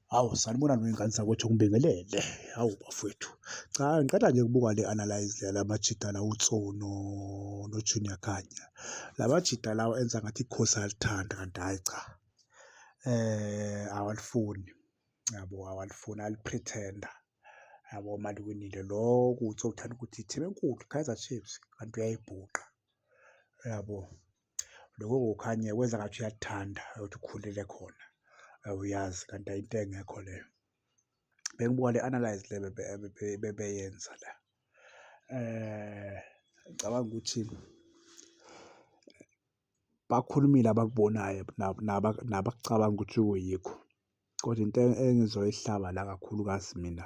Hawu, sanibonani wey'ngane zakwethu, ngibingelele. Hawu bafowethu, cha ngiqeda nje ukubuka le-analyse yalamajita la uTso noJunior Khanye. La majita lawa enza ngathi ikhosi ayalithanda kanti hhayi cha, awalifuni yabo, awalifuni ayali-pretend-a yabo maliwinile. Lo okuwuTso uthanda ukuthi i-team enkulu i-Kaizer Chiefs, kanti uyayibhuqa yabo. Lo okuwuKhanye wenza ngathi uyalithanda ukuthi ukhulele khona, uyazi kanti into engekho leyo. Bengibuka le-analyse le bebeyenza la. Ngicabanga ukuthi bakhulumile abakubonayo nabakucabanga ukuthi kuyikho, kodwa into engizoyihlaba la kakhulukazi mina,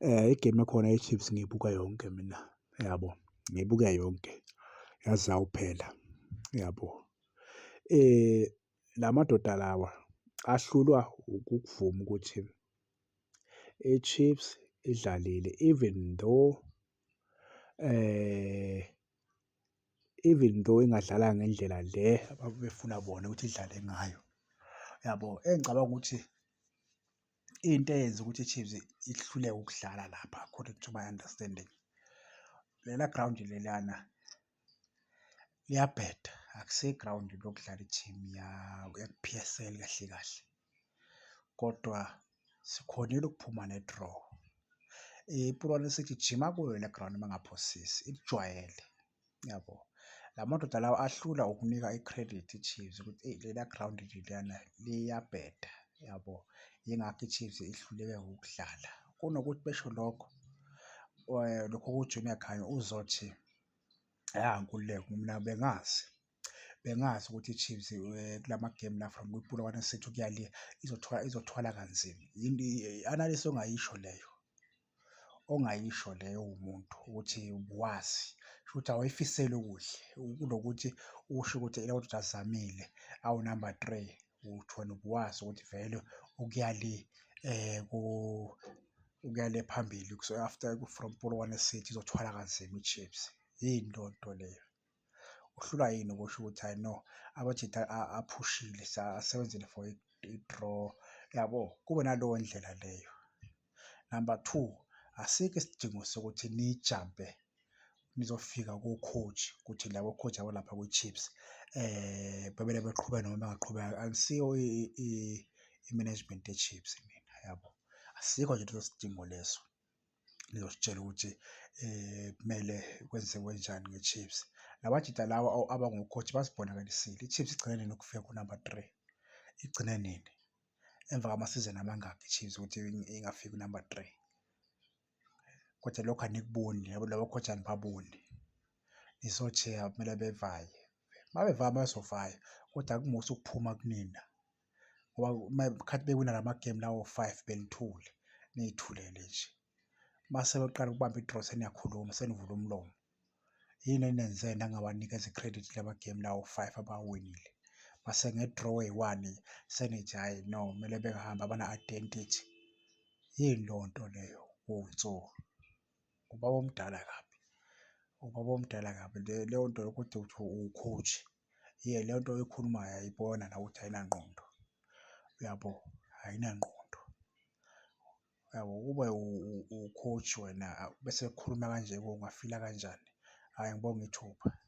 i-game ekhona ye-Chiefs ngiyibuka yonke mina, yabo, ngiyibuke yonke yaze yayophela, yabo. La madoda lawa ahlulwa ukukuvuma ukuthi i-Chiefs idlalile even though even though ingadlalanga ngendlela le ababefuna bona ukuthi idlale ngayo, yabo. Engicabanga ukuthi into eyenza ukuthi i-Chiefs ihluleke ukudlala lapha according to my understanding, lela grawundi leliyana liyabheda, akusiyo igrawundi lokudlala i-team yaku-P_S_L kahle kahle, kodwa sikhonile ukuphuma ne-draw. IPolokwane City ijima kuyo le grawundi uma ngingaphosisi, ilijwayele, yabo. La madoda lawa ahlulwa ukunika i-credit i-Chiefs ukuthi eyi leliya grawundi leliyana liyabheda, yabo. Yingakho i-Chiefs ihluleke ukudlala. Kunokuthi besho lokho, lokhu ku-Junior Khanye uzothi, ya Nkululeko mina bengazi, bengazi ukuthi i-Chiefs kulama-game la from kwiPolokwane City ukuya le izothwala kanzima. I-analysis ongayisho leyo, ongayisho leyo uwumuntu ukuthi ubuwazi, shuthi awuyifiseli okuhle kunokuthi usho ukuthi la madoda azamile awu-number three, uthi wena ubuwazi ukuthi vele ukuya le ukuya le phambili after from Polokwane City izothwala kanzima i-Chiefs. Yini leyo nto leyo? Uhlulwa yini ukusho ukuthi hhayi no, amajita aphushile asebenzele for i-draw, yabo? Kube naleyo ndlela leyo. Number two, asikho isidingo sokuthi nijampe nizofika ko-coach ukuthi labo coach abalapha kwi-Chiefs bebele beqhubeka noma bengaqhubeka, angisiyo i-management ye-Chiefs mina, yabo. Asikho nje leso sidingo leso. Nizositshela ukuthi kumele kwenziwe njani nge-Chiefs. La majita lawa abango-coach bazibonakalisile, i-Chiefs igcine nini ukufika ku-number three? Igcine nini? Emva kwamasizini amangaki i-Chiefs ukuthi ingafiki ku-number three? Kodwa lokho anikuboni, yabo labo coach anibaboni. Nizothi kumele bevaye, uma bevaya bazovaya kodwa akumusa ukuphuma kunina ngoba khathi bewina lama-game lawo five benithule, niy'thulele nje. Mase beqala ukubamba i-draw seniyakhuluma senivula umlomo. Yini enenze nangawanikeza i-credit lama-game lawo five abawawinile? Mase nge-draw eyi-one senithi hhayi no kumele bengahambi abana-identity. Yini leyo nto leyo uTso? Ubaba omdala kabi, ubaba omdala kabi. Leyo nto yokuthi uthi uwu-coach, leyo nto oyikhulumayo uyayibona nawe ukuthi ayinangqondo, uyabo? Ayinangqondo. Uyabo? Ukube uwu-coach wena bese kukhuluma kanje ungafila kanjani? Hhayi, ngibonge ithuba.